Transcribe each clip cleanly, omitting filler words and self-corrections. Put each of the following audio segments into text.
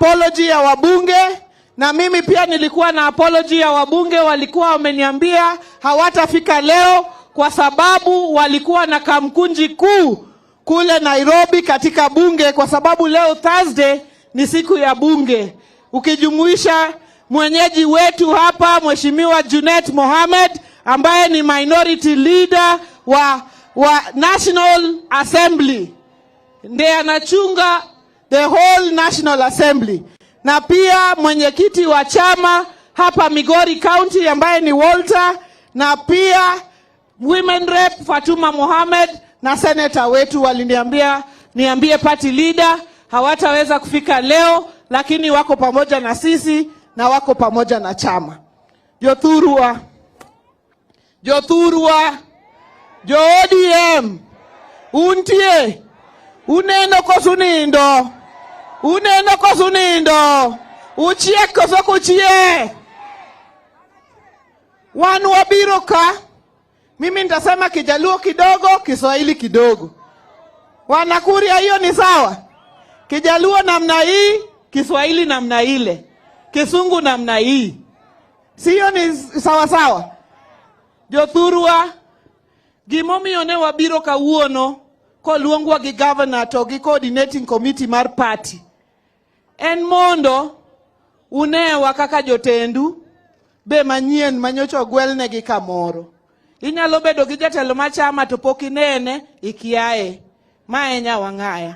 apology ya wabunge na mimi pia nilikuwa na apology ya wabunge. Walikuwa wameniambia hawatafika leo kwa sababu walikuwa na kamkunji kuu kule Nairobi katika bunge, kwa sababu leo Thursday ni siku ya bunge, ukijumuisha mwenyeji wetu hapa Mheshimiwa Junet Mohamed ambaye ni minority leader wa National Assembly, ndiye anachunga the whole National Assembly, na pia mwenyekiti wa chama hapa Migori County ambaye ni Walter, na pia Women Rep Fatuma Mohamed na seneta wetu waliniambia niambie party leader hawataweza kufika leo, lakini wako pamoja na sisi na wako pamoja na chama. Jothurwa, jothurwa, jo ODM untie uneno koso unindo? Uneno koso unindo? Uchiek koso ok uchie? Wan wabiro ka, mimi nitasema Kijaluo kidogo, Kiswahili kidogo. Wanakuria, hiyo ni sawa? Kijaluo namna hii, Kiswahili namna ile, Kisungu namna hii, siyo? Ni sawa sawa? Jothurwa, gimomiyo ne wabiro kawuono koluongwa gi governor to gi coordinating committee mar party en mondo unewa kaka jotendu be manyien manyocha ogwelnegi kamoro. Inyalo bedo gi jatelo mar chama to pok inene, ikiaye. Ma e Nyawang'aya.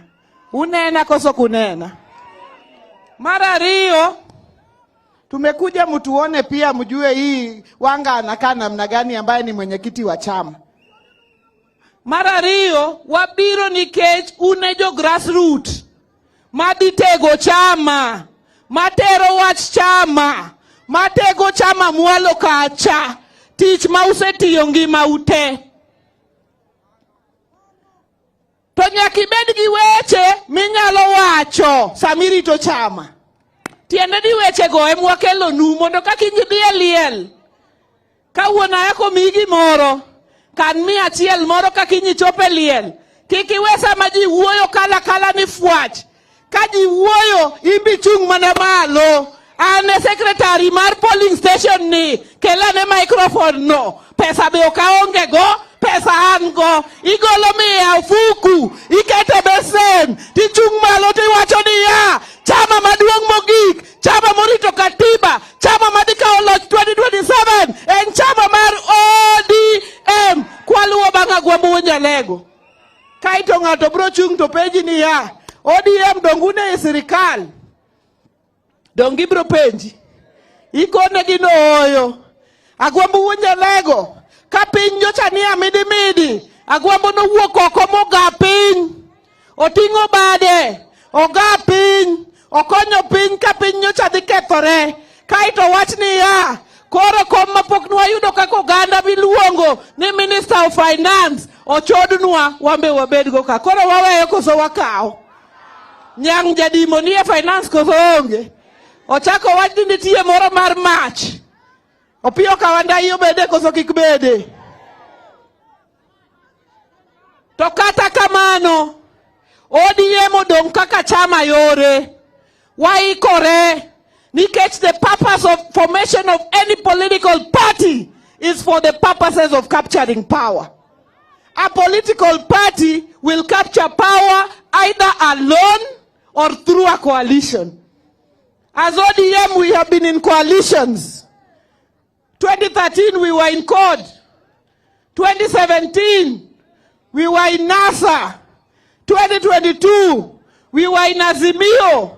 Unena koso ok unena? Mar ariyo, tumekuja mtuone pia mjue hii Wanga anakaa namna gani ambaye ni mwenyekiti wa chama. Mar ariyo, wabiro nikech un e jo grassroot madhi tego chama, matero wach chama, matego chama mwalo kacha, tich ma usetiyo ngima ute. To nyaka ibed gi weche minyalo wacho samirito chama. Tiende ni wechego ema wakelonu mondo ka kiny idhi e liel, ka wuon ayako omiyi gimoro, kan 100 moro ka kiny ichopo e liel. Kik iwe sama ji wuoyo kala kala ni fwach. Ka ji wuoyo, in be chung' mana malo. An e secretary mar polling station ni, kelane microphone no. Pesa be ok aonge go, pesa an go. Igolo 100 ofuku, ikete besen, tichung' malo tiwacho niya, chama maduong' mogik, chama morito katiba, chama madhi kawo loch 2027 en chama mar ODM. Kwaluwo bang' Agwambo Wuod Nyalego. Kaeto ng'ato biro chung' to penji niya, ODM dong une e sirikal? Dong gibiro penji. Ikonegi no ooyo. Agwambo Wuod Nyalego, ka piny nyocha nie midimidi, Agwambo nowuok oko moga piny. Oting'o bade, oga piny, okonyo piny ka piny nyocha dhi kethore. Kaeto wach niya, koro kom mapok nwayudo kaka oganda miluongo ni Minister of Finance ochodnwa wambe wabedgo ka. Koro waweyo koso wakawo? Nyang' Jadimo nie finance koso onge? Ochako wach ni nitie moro mar mach. Opiyo Kawandai obede koso kik bede? To kata kamano, ODM odong' kaka chama yore. Waikore nikech the purpose of formation of any political party is for the purposes of capturing power. A political party will capture power either alone or through a coalition. As ODM, we have been in coalitions. 2013, we were in CORD. 2017, we were in NASA. 2022, we were in Azimio.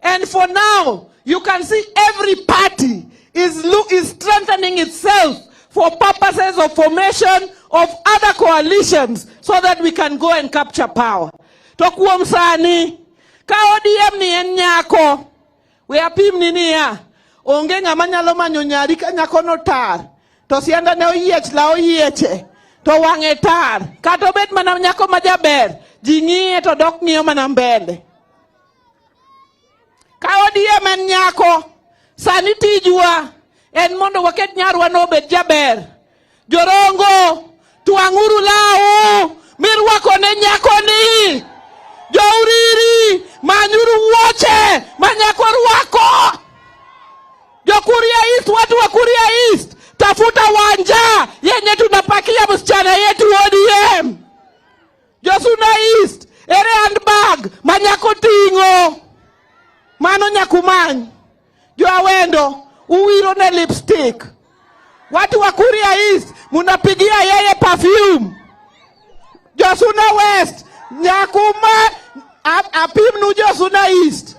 And for now, you can see every party is strengthening itself for purposes of formation of other coalitions so that we can go and capture power. To kuom sani, ka ODM ni en nyako, we apimni niya, onge ng'ama nyalo manyo nyari ka nyakono tar, to sianda ne oyiech la oyieche, to wang'e tar, kata obed mana nyako ma jaber, ji ng'iye to dok ng'iyo mana mbele. Ka ODM en nyako, sani tijwa en mondo waket nyarwa no obed jaber. Jorongo, twang'uru law mirwako ne nyakoni. Jouriri, Manyuru wuoche ma nyako rwako. Jokuria East, watu wa Kuria East, tafuta wanja yenye tunapakia msichana yetu ODM. Josuna East, ere handbag ma nyako ting'o. Mano nyakumany. Jo Awendo, uwiro ne lipstick. Watu wa Kuria East, munapigia yeye perfume. Josuna West, nyakuma apimnu Josuna East.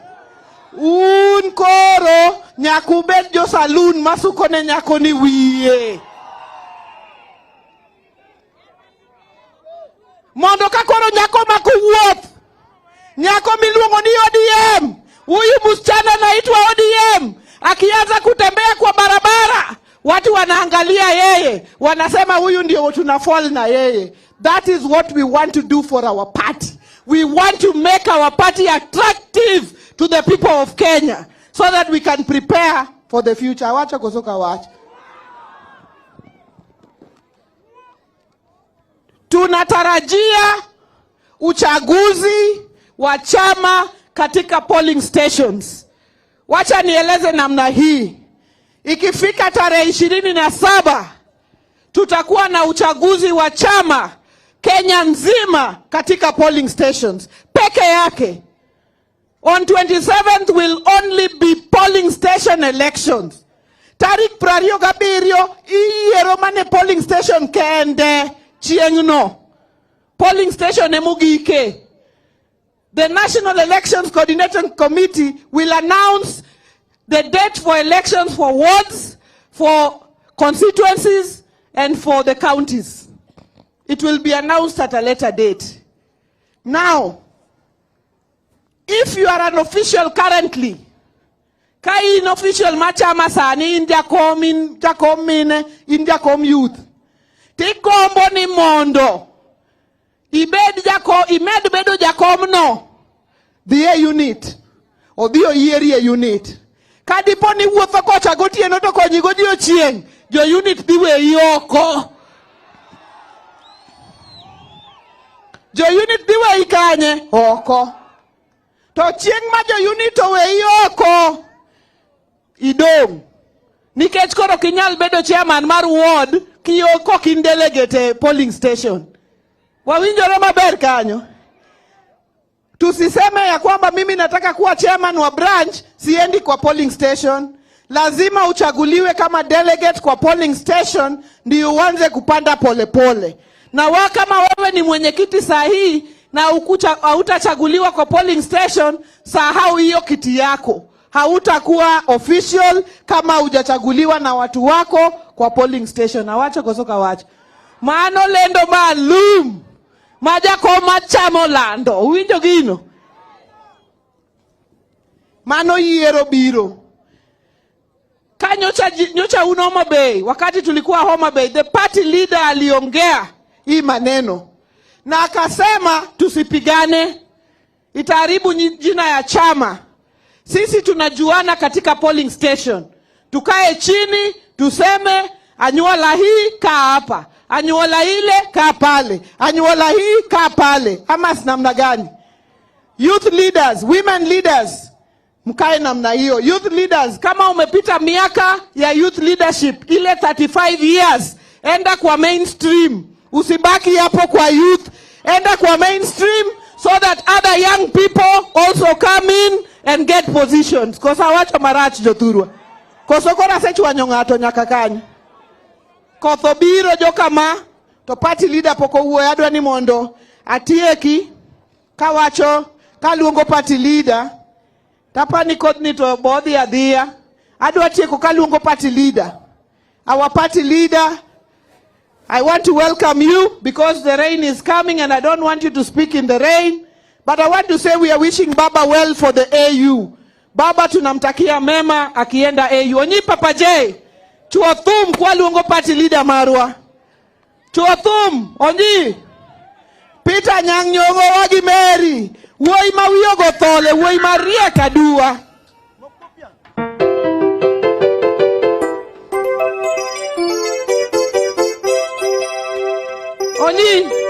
Un koro nyakubed jo saloon masuko ne nyako ni wiye. Mondo ka koro nyako mako wuoth, nyako miluongo ni ODM, huyu msichana anaitwa ODM, akianza kutembea kwa barabara, watu wanaangalia yeye, wanasema huyu ndio tuna fall na yeye. That is what we want to do for our party. We want to make our party attractive to the people of Kenya so that we can prepare for the future. Wacha kosoka wacha. Tunatarajia uchaguzi wa chama katika polling stations. Wacha nieleze namna hii. Ikifika tarehe 27 tutakuwa na uchaguzi wa chama Kenya nzima katika polling stations peke yake. On 27th will only be polling station elections. Tarik 27 iyiero mane polling station kende chieng'no. Polling station emugike. The National Elections Coordinating Committee will announce the date for elections for wards, for constituencies, and for the counties. It will be announced at a later date. Now, if you are an official currently, ka in official ma chama sani, in jakom, in jakom mine, in jakom youth, tigombo ni mondo ibed jako, imed bedo jakom no, dhi e unit, odhi oyieri e unit. Ka dipo ni wuotho kocha gotieno to konyi godiochieng', jo unit dhi weyi oko. Jo unit dhi weyi kanye? Oko. To chieng' ma jo unit oweyi oko, idong'. Nikech koro ok inyal bedo chairman mar ward kok in delegate e polling station. Wawinjore maber kanyo? Tusiseme ya kwamba mimi nataka kuwa chairman wa branch, siendi kwa polling station. Lazima uchaguliwe kama delegate kwa polling station ndio uanze kupanda polepole pole. Na wa kama wewe ni mwenyekiti sahihi na hautachaguliwa kwa polling station, sahau hiyo kiti yako. Hautakuwa official kama hujachaguliwa na watu wako kwa polling station. Awacho kosoka wacho. Mano lendo maalum ma jakom machamo lando. Uwinjo gino? Mano yiero biro. Ka nyocha un Homa Bay, wakati tulikuwa Homa Bay, the party leader aliongea hii maneno na akasema tusipigane, itaharibu jina ya chama. Sisi tunajuana katika polling station, tukae chini tuseme, anyuola hii kaa hapa, anyuola ile kaa pale, anyuola hii kaa pale, ama si namna gani? Youth leaders, women leaders, mkae namna hiyo. Youth leaders, kama umepita miaka ya youth leadership ile 35 years, enda kwa mainstream, usibaki hapo kwa youth, enda kwa mainstream so that other young people also come in and get positions. Kosa wacho marach jothurwa. Koso koro asechwanyo ng'ato nyaka kanyo. Koth obiro jokama to party leader pok owuoyo, adwa ni mondo atieki kawacho kaluongo party leader. Tapani kodhni to bodhi adhiya. Adwa tieko kaluongo party leader. Our party leader, I want to welcome you because the rain is coming and I don't want you to speak in the rain. But I want to say we are wishing Baba well for the AU. Baba tunamtakia mema akienda AU. Onyi Papa J, chuo thum kwa luongo party leader marwa. Chuo thum, onyi. Peter Nyang' Nyong'o wagi Mary. Wuoyi ma wiye ogo thole, wuoyi mariek aduwa. Onyi.